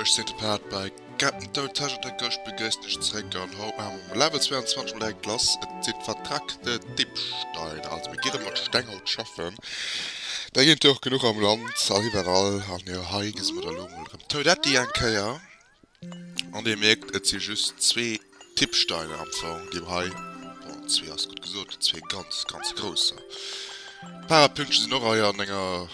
18. Part bei Captain Toad Treasure Tracker. Ech begréissen iech zeréck an haut maache mer Level 22 mol direkt lass. Et sinn vertrackte Dippstein, also mir gi rëm mat Steng haut schaffen. Der ginn et jo och genuch am Land an iwwerall. An jo hei gesi mer da lo mol rëm d'Toadetti eng Kéier. An dir mierkt, et si just zwee Tippsteiner am Fong, déi mer hei, bon, zwee ass gutt gesot, zwee ganz, ganz grousser. D'Parapünktche sinn och hei an enger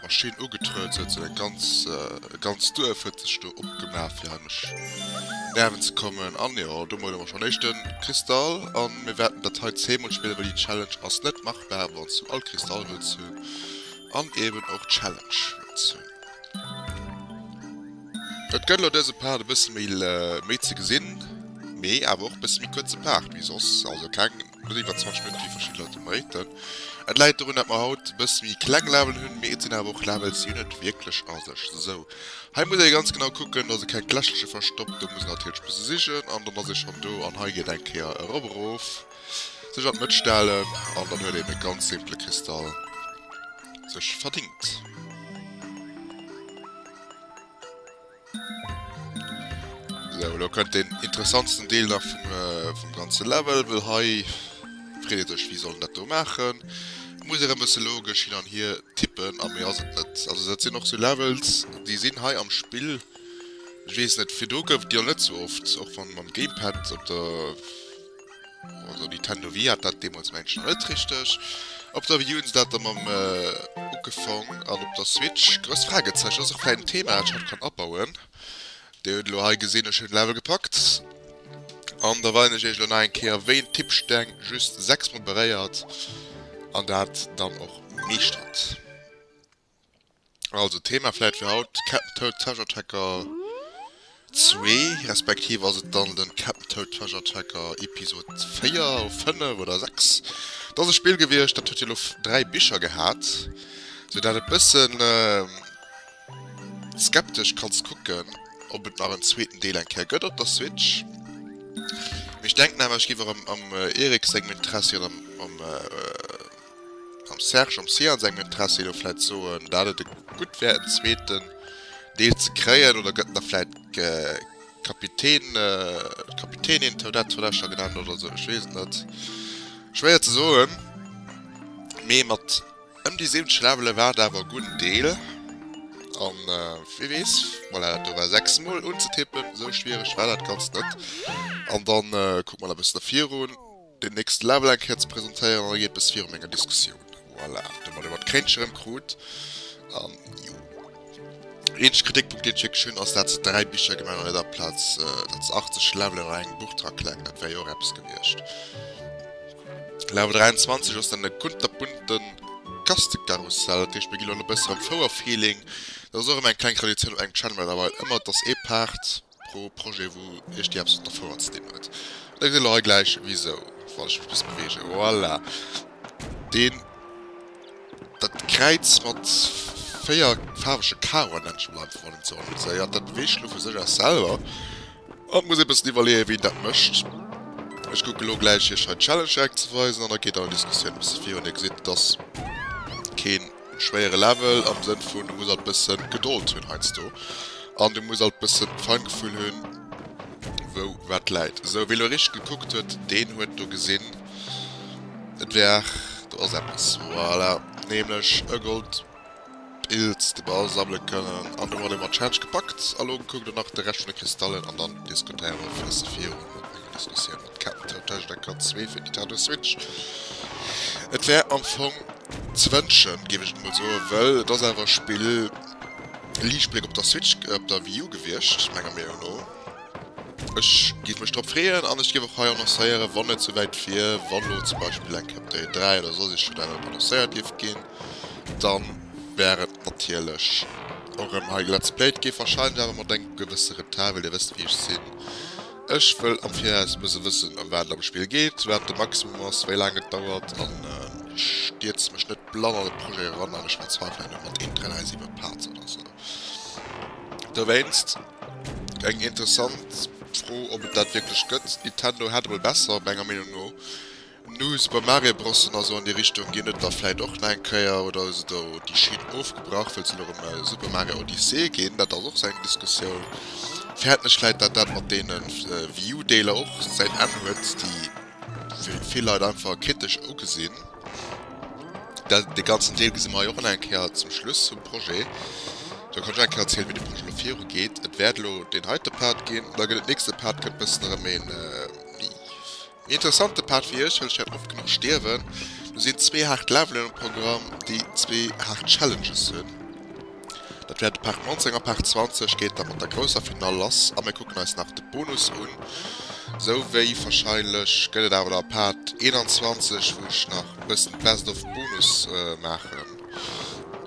Maschinn ugetruet, souzesoen eng ganz, e ganzt Duerf huet sech do opgemaach, fir hei mech nerven ze kommen. An jo, domat hu mer schonn éischte Kristall a mir wäerten dat hei zehnmol spillen, well déi Challenge ass net machbar, wann s du all Kristall wëlls hunn an eben och d'Challenge wëlls hunn. Et gëtt elo dëse Part e bësse méi méi ze gesinn, mee awer och e bësse méi kuerze Part wéi soss, also keng net iwwer 20 Minutten wéi verschidde Leit ëmmer réiten. Et läit dorun dat mer haut e bësse méi kleng Levelen hunn, mee et sinn awer och Levels déi hunn et wierklech a sech. Sou, hei muss ee ganz genau kucken dass e keng Kläschelche verstoppt, do muss een natierlech e bësse sichen an dann ass ee schonn do an hei geet eng Kéier erop erof, sech an d'Mëtt stellen an dann huet een e ganz simple Kristall. Sech verdingt. Sou, elo kënnt den interessantsten Deel nach vum, vum ganze Level, well hei freet ee sech, wéi soll en dat do maachen? Muss ee rëm e bësse logesch hin an hier tippen a méi ass et net. Also dat sinn och sou Levels, déi sinn hei am Spill, ech weess net, virdru gouf et déi och net sou oft, och wann mam Gamepad op der. Also Nintendo Wii hat dat deemools mengen ech nach net richteg. Op der Wii U hunn se dat da mam ugefong an op der Switch, grousst Fragezeichen, ass och vläit en Thema dat ech haut kann abauen. Dir hutt elo hei gesinn, ech hunn Level gepackt an da weisen ech iech elo nach eng Kéier wéi een Tippsteng just 6 mol beréiert an dat dann och meeschtert. Also Thema vläit fir haut, Captain Toad Treasure Tracker 2, respektiv ass et dann den Captain Toad Treasure Tracker Episode 4, 5 oder 6. Dat ass e Spill gewiescht, dat huet jo elo 3 Bicher gehat, sou dat et bëssen skeptesch kanns kucken, ob et nach en zweeten Deel eng Kéier gëtt op der Switch. Mee ech denken awer, ech géif och am Eric sengem Interessi an am. Am Serge, am Sian sengem Interessi do vläit soen, dat et gutt wär en zweeten Deel ze kréien, oder gëtt en da vläit Kapitän, Kapitänin Toadette Toadescher genannt oder sou, ech weess et net. Schwéier ze soen, mee mat ëm déi 70 Levele war et awer e gudden Deel. An wie weess, voilà, dat do war 6 mol unzetippen, sou schwiereg war dat Ganzt net. An dann kucke mer nach e bëssen virun. Den nächste Level eng Kéier ze presentéieren an da geet et bis viru menger Diskussioun. Voilà, domat hu mer d'Kréinche rëm krut. An jo. Eenzege Kritikpunkt, deen ech wierklech hunn, ass dat se 3 Bicher gemaach hunn an net amplaz dat se 80 Levelen an engem Buch dra klengen. Dat wär jo och eppes gewiescht. Level 23 ass dann e kunterbunte Kastekarussell. Dat heescht, mir gi lo e bësse am Fouer-Feeling. Dat ass och ëmmer eng kleng Traditioun op engem Channel mëttlerweil, ëmmer dass ee Part, Pro Projet wou iergdi eppes mat der Fouer ze dinn huet. Da gesitt elo hei gläich wisou, wann ech mech bësse beweegen. Voilà. Deen, dat Kräiz mat 4 faarwege Karoen, nenn ech emol einfach, wann een et sou analyséiert, dat beweegt elo vu sech aus selwer. An et muss ee bëssen iwwerleeën, wéi een dat mécht. Ech kucke elo gläich iech hei d'Challenge direkt ze weisen an da geet enger Diskussioun e bësse virun. Dir gesitt, et ass keen. Schwéiere Level am Sënn vun du muss alt bëssen Gedold hunn heiansdo an du muss alt bëssen Feingefühl hunn wou wat läit. Sou wee lo richteg gekuckt huet deen huet do gesinn et wär do ass eppes voilà nämlech e Goldpilz dee mer asammele kënnen an domat hu mer d'Challenge gepackt a lo kuckt der nach de Rescht vun de Kristallen an dann diskutéiere mer e bësse virun mat menger Diskussioun mat Captain Toad Treasure Tracker 2 fir Nintendo Switch. Et wär am Fong Ze wënschen, géif ech et mol soen, wëll et ass awer e Spill, e Liichtbléck op der Switch, op der Wii U gewiescht, menger Meenung no. Ech géif mech drop freeën an ech géif och hei annoncéieren, wann et souwäit wier, wann elo zum Beispill eng Kéier op der E3 oder soss iergendwann et annoncéiert géif ginn, da wär et natierlech och erëm hei gelet's played gi, warscheinlech awer mat engem gewësse Retard, well Dir wësst wéi ech sinn. Ech wëll am Viraus e bësse wëssen ëm wat et am Spill geet, wat de Maximum ass, wéi laang et dauert an ech stierze mech net blann an e Projet eran an ech verzweifelen net mat 1, 3, 3, 7 Parts oder sou. Dowéinst eng interessant Fro ob et dat wierklech gëtt. Nintendo hätt emol besser, menger Meenung no. New Super Mario Brossen a sou an déi Richtung ginn et da vläit och nach eng Kéier, oder hu se do déi Schinn ofgebrach, wëll se elo erëm Super Mario Odyssey ginn? Dat ass och sou eng Diskussioun. Fäerten ech vläit, dat dat mat deene Wii U-Deeler och säin Enn huet, déi vill Leit einfach kritesch ugesinn. Dat, dee ganzen Deel gesi mer hei och nach eng Kéier zum Schluss vum Projet. Do kann ech och eng Kéier erzielen, wéi de Projet elo virugeet. Et wäert elo deen heite Part ginn, da gëtt et nächste Part gëtt bëssen erëm een méi Interessante Part fir iech, well ech wäert oft genuch stierwen. Do sinn zwee haart Levelen um Programm, déi zwee haart Challenges hunn. Dat wäert de Part 19 a Part 20 geet da mat der grousser Finall lass a mir kucken eis nach de Bonus un. Sou wéi warscheinlech gëtt et awer da Part 21, wou ech nach bëssen d'Best of Bonus maachen.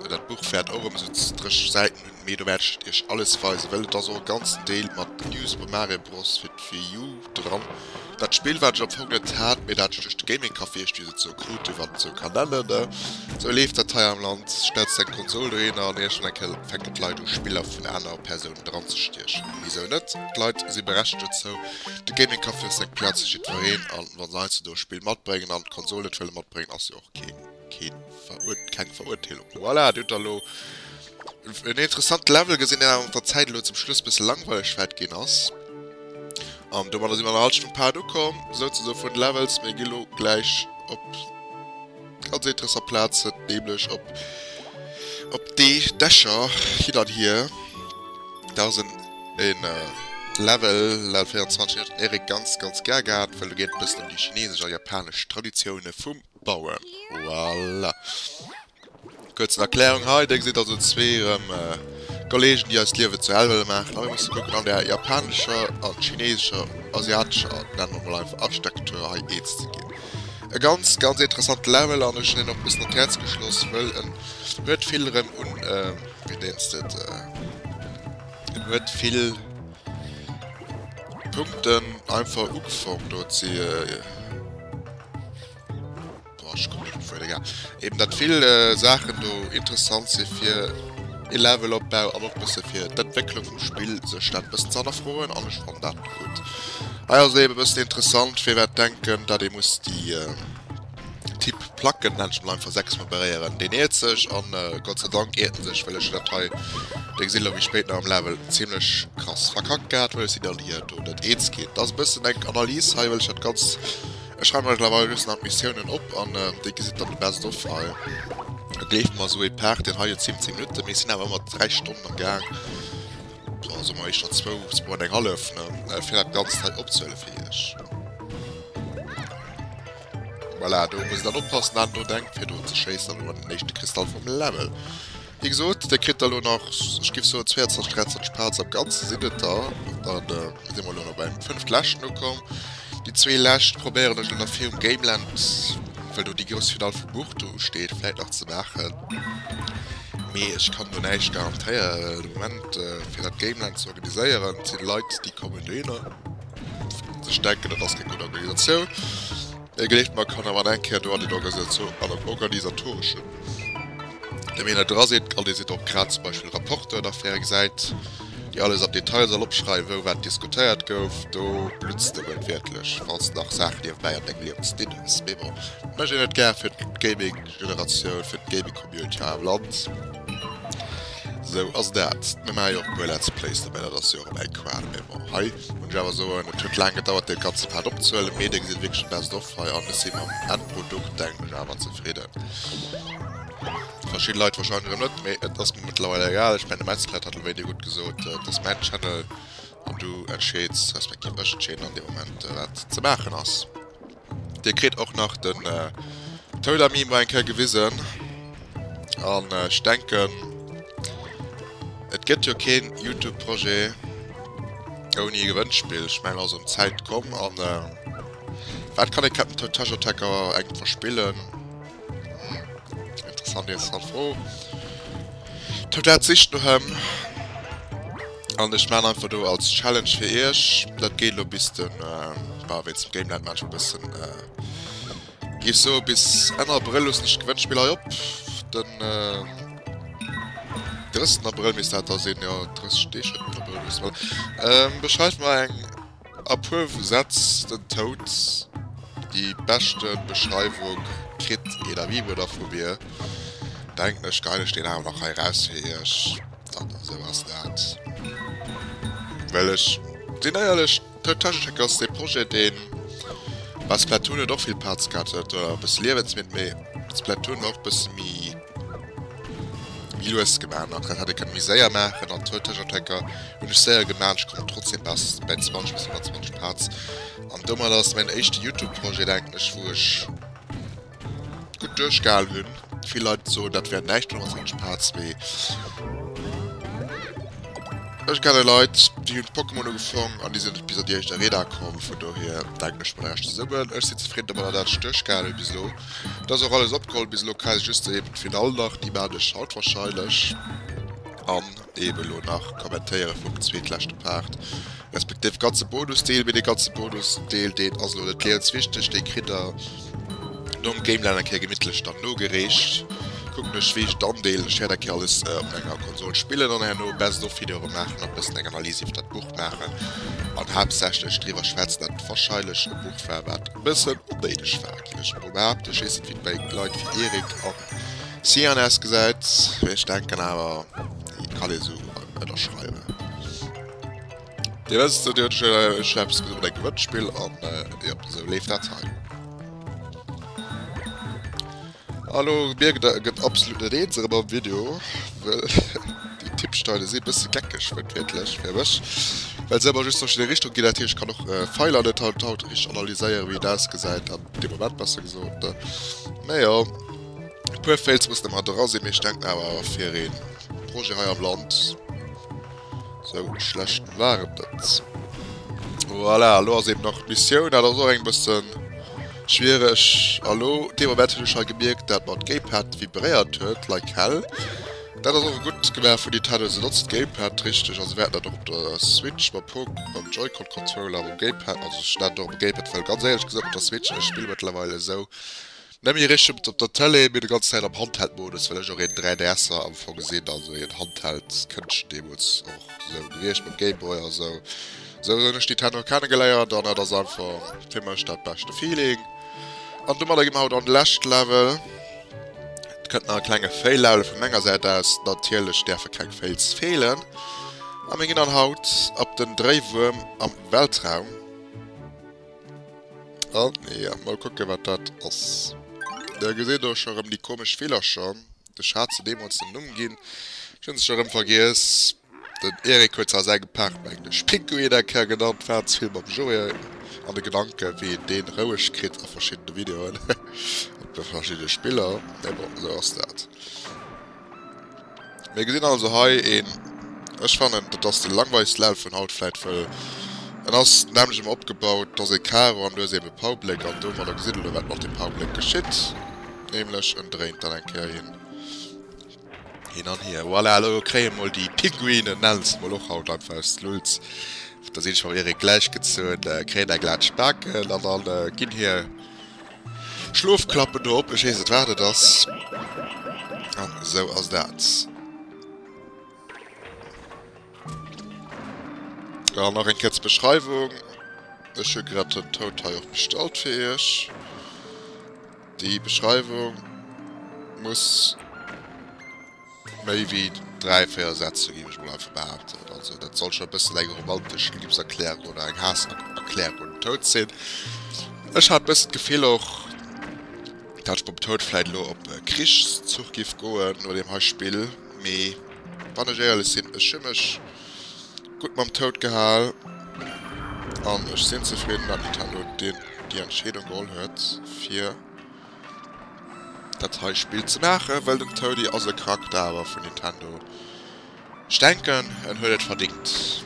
Dat Buch wäert och erëm esou 30 Säiten hunn, mee do wäert ech iech alles weisen, well et ass och e ganzen Deel mat New Super Mario Bros. Fir d'Wii U dran. Dat Spill, wat ech am Fong net hat, mee dat ech duerch de Gaming Café iergendwéi esou krut, wéi wann et esou kann nennen, ne? Esou leeft dat hei am Land, stells deng Konsol dohinner an iergendwann eng Kéier fänken d'Leit u Spiller vun anerer Persounen dranzestiechen. Wisou net? D'Leit si berechtegt dozou. De Gaming Café ass eng Plaz fir jiddwereen an wa se heiansdo do e Spill matbréngen an d'Konsol net wëlle matbréngen, ass jo och kee. Keen Verur keng Verurteelung. Voilà, dir hutt da elo en interessante Level gesinn, deen awer mat der Zäit elo zum Schluss bësse langweileg wäert ginn ass. An domadder si mer an der Halschent vum Part ukomm, souzesoe vun de Levels. Mir gi lo gläich op ganz interessant Plazen, nämlech op op déi Dächer hin an hier. Dat ass en en Level, Level 24, deen huet den Eric ganz ganz gär gehat, well do geet et e bëssen ëm déi chinesesch a japanesch Traditioune vum Bauen. Voilà. Kuerzen Erklärung hei. Dir gesitt also zwee erëm Kollegen, déi eis d'Liewe zur Hell wëlle maachen. A mir musse kucken, an der japanescher an chinesescher, asiatescher, nennen mer mol einfach, Architektur hei eens ze ginn. E ganz, ganz interessante Level an ech hunn en och e bëssen an d'Häerz geschloss, wëll en huet vill erëm un, wéi nenns de et, en huet vill Punkten einfach ugefong do ze. Boah, ech kommen net op d'Wuert, egal. Eben dat vill Saachen do interessant si fir e Levelopbau an och bësse fir d'Entwécklung vum Spill sech dat bëssen ze hannerfroen an ech fannen dat gutt. Hei ass et eben e bëssen interessant fir wat denken, dat ee muss déi Typ Placken, nennen ech mol einfach, 6 mol beréieren. Deen iert sech an Gott sei Dank iert en sech, well ech hunn dat hei, dir gesitt elo méi spéit nach am Level, zimlech krass verkackt gehat, well ech sinn dann hier do net eens ginn. Dat ass e bëssen eng Analys hei, well ech dat ganz Ech schreiwen mech mëttlerweil just nach d'Missiounen op an déi gesitt dann de Best of hei. A gleeft mer, esou ee Part, deen hei huet 17 Minutten, mee ech sinn awer ëmmer 3 Stonnen am Gaang, also soe mer éischter zwou, zwou an eng hallef, ne, fir dat Ganzt hei opzehuele fir iech. Voilà, do muss een dann oppassen, dat en do denkt fir do ze schéissen an elo an den éischte Kristall vum Level. Wéi gesot, Dir kritt der elo nach, ech géif soen, 22, 23 Parts am Ganze sinn et der. Dann si mer elo nach beim fëneftleschten ukomm. Déi zwee lescht probéieren ech elo nach virum Gameland, well do déi grouss Finall vum Buch do usteet, vläit nach ze maachen. Mee ech kann do näischt garantéieren, well de Moment, fir dat Gameland ze organiséieren, et sinn Leit, déi kommen dohinner, sech denken, dat ass keng gutt Organisatioun. Gleeft mer, kann awer eng Kéier do an den organisatoreschen Domaine dra sinn, an Dir sidd och grad zum Beispill Rapporteur d'Affäre gesäit, déi alles am Detail soll opschreiwen, wou wat diskutéiert gouf. Do blutts de wuertwiertlech, wann s de nach Saachen niewebäi an dengem Liewen ze dinn hues. Mee bon, mécht een net gär fir d'Gaming-Generatioun, fir d'Gaming-Community hei am Land. Sou ass dat. Mir maache jo och e puer Let's Plays dobäi, dat ass jo och ëmmer eng Qual. Mee bon, hei muss ech awer soen, et huet laang gedauert, dee ganze Part opzehuelen, mee dir gesitt wierklech de Best of hei an ech si mam Endprodukt, denken ech, awer zefridden. Verschidde Leit warscheinlech erëm net, mee et ass mer mëttlerweil egal. Ech mengen, de Metzler hat elo wéini gutt gesot, et ass mäin Channel an du entscheeds, respektiv ech entscheeden an deem Moment, wat ze maachen ass. Dir kritt och nach den Toadami mol eng Kéier gewisen. An ech denken, et gëtt jo keen YouTube-Projet ouni e Gewënnspill. Ech mengen, ass ëm d'Zäit komm. An wat kann ee Captain Toad Treasure Tracker engem verspillen? Interessant, interessant Fro. Toadette sicht no hëm. An ech maan einfach do als Challenge fir iech, dat geet elo bis den, bah wéinst dem Gameland maan ech e bëssen, géif soe bis Enn Abrëll loossen ech d'Gewënnspill hei op. Den 30 Abrëll misst dat da sinn, jo 30 Deeg huet den Abrëll bis ewell. Beschreift mer eng a puer Sätz den Toad. Déi beschte Beschreiwung kritt een Amiibo da vu mir. Denken ech, geien ech deen awer nach hei raus fir iech. An esou ass dat. Well ech sinn éierlech, Toad Treasure Tracker ass dee Projet deen, bah Splatoon huet och vill Parts gehat, huet e bësse liewensmidd, mee Splatoon war och bësse méi méi lues gemaach nach, dat hätt ee kënne méi séier maachen. An Toad Treasure Tracker hunn ech séier gemaach, ech kommen trotzdem bess bäi 20 bis 120 Parts. An domat ass mäin éischte Youtube Projet denken ech wou ech gutt duerchgehalen hunn. Vill Leit soen dat wär näischt 120 Parts, mee ech kenne Leit déi hunn Pokémon ugefong an déi sinn net bis an déi éischt Arena komm. Vun dohier denken ech mer de Rescht zesummen. Ech sinn zefridden domadder dat ech duerchgehalen hunn bis elo. Et ass och alles opgeholl bis elo, quasi just eben d'Finall nach, déi maan ech haut wahrscheinlech an eben elo nach kommentéiere vum zweetleschte Part. Respektiv ganze Bonusdeel, mee dee ganze Bonusdeel, deen ass elo net liewenswichteg, dee kritt der nom Gameland eng Kéier gemittlech dann nogereecht. Kucken ech wéi ech et andeelen. Ech wäert eng Kéier alles op menger Konsol spillen an herno Best of Videoe erëm maachen, nach bëssen eng Analys iwwer dat Buch maachen an haaptsächlech driwwer schwätzen, dat et wahrscheinlech e Buch war, wat e bëssen onnéideg war, géif ech mol behaapten. Ech weess net wéi et bei Leit wéi Eric an Cyan ausgesäit, mee ech denken awer, et kann ee sou ënnerschreiwen. Dir wësst, dir hutt ech hunn eppes gesot mat engem Gewënnspill an jo, esou leeft dat hei. A lo mierkt der, e gëtt absolut net eens erëm am Video, well déi Tippsteine si bësse geckeg wuertwiertlech fir mech, well se ëmmer just verschidde Richtung ginn. Natierlech kann och Feiler net haut haut richteg analyséieren, wéi et ausgesäit, an deem Moment besser gesot. Mä jo, e puer Fails mussen ëmmer dra sinn, mee ech denken awer fir ee Projet hei am Land, Sou schlecht war et net. Voilà, elo ass eben nach d'Missioun, dat ass och eng bëssen schwiereg. A lo, dee Moment hunn ech hei gemierkt, dat mat Gamepad vibréiert huet like hell. Dat ass och gutt gemaach vun Nintendo, se notzen d'Gamepad richteg a se wäerten dat och op der Switch mam Poke, mam Joy-Con Controller, mam Gamepad, also ech nennen et och mam Gamepad, well ganz éierlech gesot mat der Switch, ech spille mëttlerweil esou Net méi richteg op der Tele, mee de ganz Zäit am Handheld-Modus, well ech och een 3DSer am Fong sinn, also een Handheld-Këndchen deemools och sou gewiescht mam Gameboy a sou. Sou hunn ech Nintendo kennegeléiert an dat ass einfach fir mech dat beschte Feeling. An domadder gi mer haut an de leschte Level. Et kënnt nach e klenge Fail-Level vu menger Säit aus, natierlech däerfe keng Fails feelen. A mir ginn dann haut op den Dréiwuerm am Weltraum. An jo, mol kucken wat dat ass. Der gesitt och scho rem déi komesch Villercher. Ech hat se deemols den Numm ginn, ech hunn se scho rem vergiess. Den Eric huet se a sengem Part mengen ech Pinguinecker genannt. War ze vill mam Joé an de Gedanken, wéi een deen roueg kritt a verschiddene Videoen op verschiddene Spiller. Mee bon, esou ass dat. Mir gesinn also hei een, ech fannen dat ass de langweiligste Level vun haut vläit, wëll en ass nämlech ëmmer opgebaut, et ass ee Karo an du hues eben e Paubléck an domadder gesitt elo wat mat deem Paubléck geschitt, nämlech en dréint dann eng Kéier hin, hin an hier. Voilà, elo kréie mol déi Pinguinen, nennen se mol och haut einfach aus Lulz, da sinn ech mam Eric gläichgezunn, kréien eng laatsch Baken an dann ginn hir Schlofklappen do op, ech weess net wat et ass. An esou ass dat. An nach eng kuerz Beschreiwung. Ech hu grad den Toad hei och bestallt fir iech. Déi Beschreiwung muss Méi wéi 3, 4 Sätz, sou géif ech mol einfach behaapten. Also dat soll scho e bëssen eng romantesch Liebeserklärung oder eng Haasserklärung un den Toad sinn. Ech hat e bëssen d'Gefill och, dat ech mam Toad vläit elo op e Krichszuch giff goen no deem hei Spill, mee wann ech éierlech sinn, ech hu mech gutt mam Toad gehal an ech sinn zefridden, dat Nintendo deen déi Entscheedung geholl huet fir. dat hei Spill ze maachen, well den Toadie ass e Charakter awer vun Nintendo. Ech denken en huet et verdingt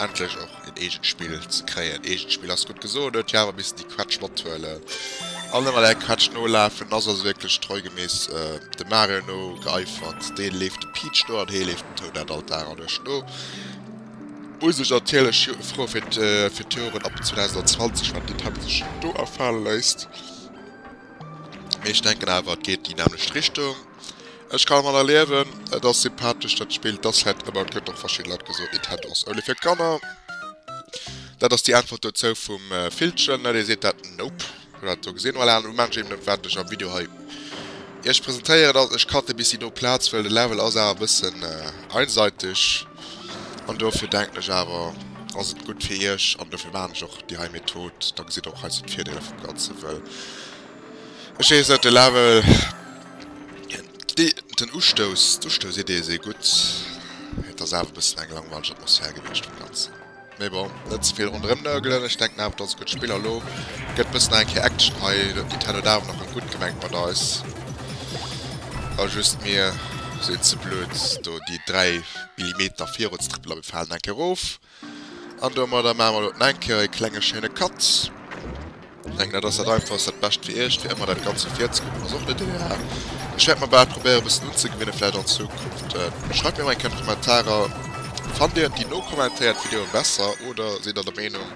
endlech och en eegent Spill ze kréien. Eegent Spill ass gutt gesot, huet jo awer missen déi Quetsch mathuelen an ëmmer där Quetsch nolafen. Ass also wierklech treugemäss dem Mario no geeifert. Dee leeft dem Peach no an hee leeft dem Toadette all Dag an Nuecht no. Muss ech natierlech froe fir d'Joren ab 2020 wat Nintendo sech do afale léisst. Mee ech denken awer et geet déi nämmlecht Richtung. Ech ka domadder liewen, et ass sympathesch dat Spill, et ass vläit ëmmer, et gëtt och verschidde Leit gesot, Nintendo ass only fir Kanner. Dat ass déi Äntwert dozou vum Villchen, dee seet dat, Nope. Hunn dat do gesinn. Voilà, an elo maachen ech eben wat ech am Video hei iech presentéieren. Also ech cutte bis déi do Plaz, well de Level ass awer e bëssen einseiteg. An dofir denken ech awer ass et gutt fir iech an dofir maachen ech och déi hei Method. Da gesitt der och hei sou d'Virdeeler vum Ganze, well ech weess net, de Level, déi, den Ustouss, d'Ustouss-Idee si gutt, mee et ass awer e bëssen eng langweileg Atmosphär gewiescht vum Ganzen. Mee bon, net ze vill ronderëm nörgelen. Ech denken awer, et ass e gutt Spill a lo gëtt bëssen nach eng Kéier Action hei. Nintendo huet awer nach erëm gutt gemengt mat eis a just mir sinn ze blöd do déi 3 Millimeter virun ze trëppelen a mir falen eng Kéier erof. An domadder maache mer lo eng Kéier e klenge schéine Cut. Denken dat ass dat einfachst, dat bescht fir iech, fir ëmmer dat Ganzt sou virzekucken ass och net ideal. Ech wäert mer bal probéieren e bëssen unzegewinnen, vläicht an Zukunft. Schreift mir emol eng Kéier an d'Kommentarer, fannt dir déi nokommentéiert Videoen besser oder sidd der der Meenung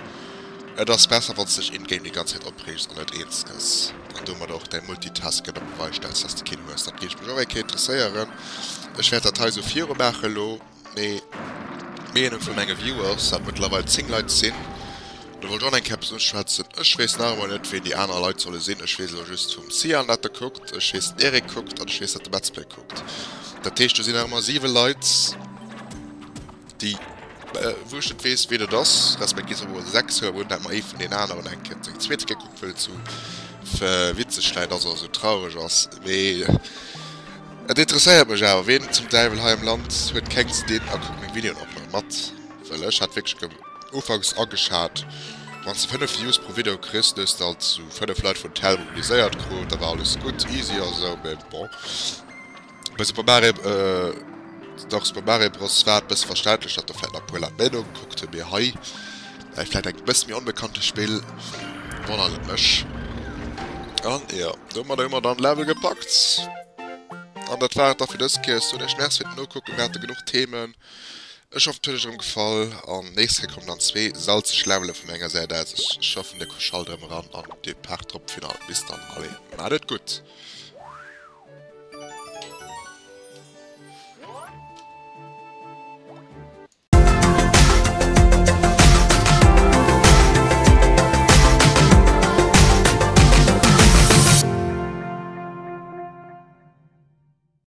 et ass besser wanns de dech in-game déi ganz Zäit opreegs an net eens gëss an domadder och däi Multitasking ënner Beweis stells, dass de keen hues? Dat géif mech och eng Kéier interesséieren. Ech wäert dat hei sou virumaachen elo. Mee d'Meenung vu menge Viewers, wat mëttlerweil 10 Leit sinn, do wollt ech och nach eng Kéier eppes uschwätzen. Ech weess nach ëmmer net, ween déi aner Leit solle sinn. Ech weess elo just vum Cyan, dat e kuckt, ech weess, den Eric kuckt an ech weess, dat de Metzplay kuckt. Dat heescht, do sinn nach ëmmer 7 Leit, déi, wou ech net weess, ween et ass, respektiv soll mol 6 huelen, wou net emol ee vun deenen aneren eng Kéier eng zweete Kéier kuckt, wëll et sou witzeg vläicht ass oder sou traureg ass. Mee. Et interesséiert mech awer, ween zum Däiwel hei am Land huet keng ze dinn a kuckt meng Videoen och nach mat, well ech hat wierklech ufanks ageschat, wanns de 5 Views pro Video kriss, du hues de alt sou 5 Leit vun Tel mobiliséiert krut, da war alles gutt, easy a sou, mee bon, bei Super Mario, dach Super Mario Bros war et bësse verständlech, datt do vläit nach puer Leit méi nogekuckt hunn, mee hei bei vläit engem bësse méi onbekannte Spill wonnert et mech. An jo, domadder hu mer dann Level gepackt. An dat war et da fir dës Kéier. Ech soen iech Merci fir d'Nokucken. Mir hate genuch Themen. Ech hoffen et huet iech erëm gefall. An nächst Kéier kommen dann zwee salzeg Levele vu menger Säit aus. Ech hoffen dir schalt erëm eran an dir paakt drop d'Finall. Bis dann, allez, maacht et gutt.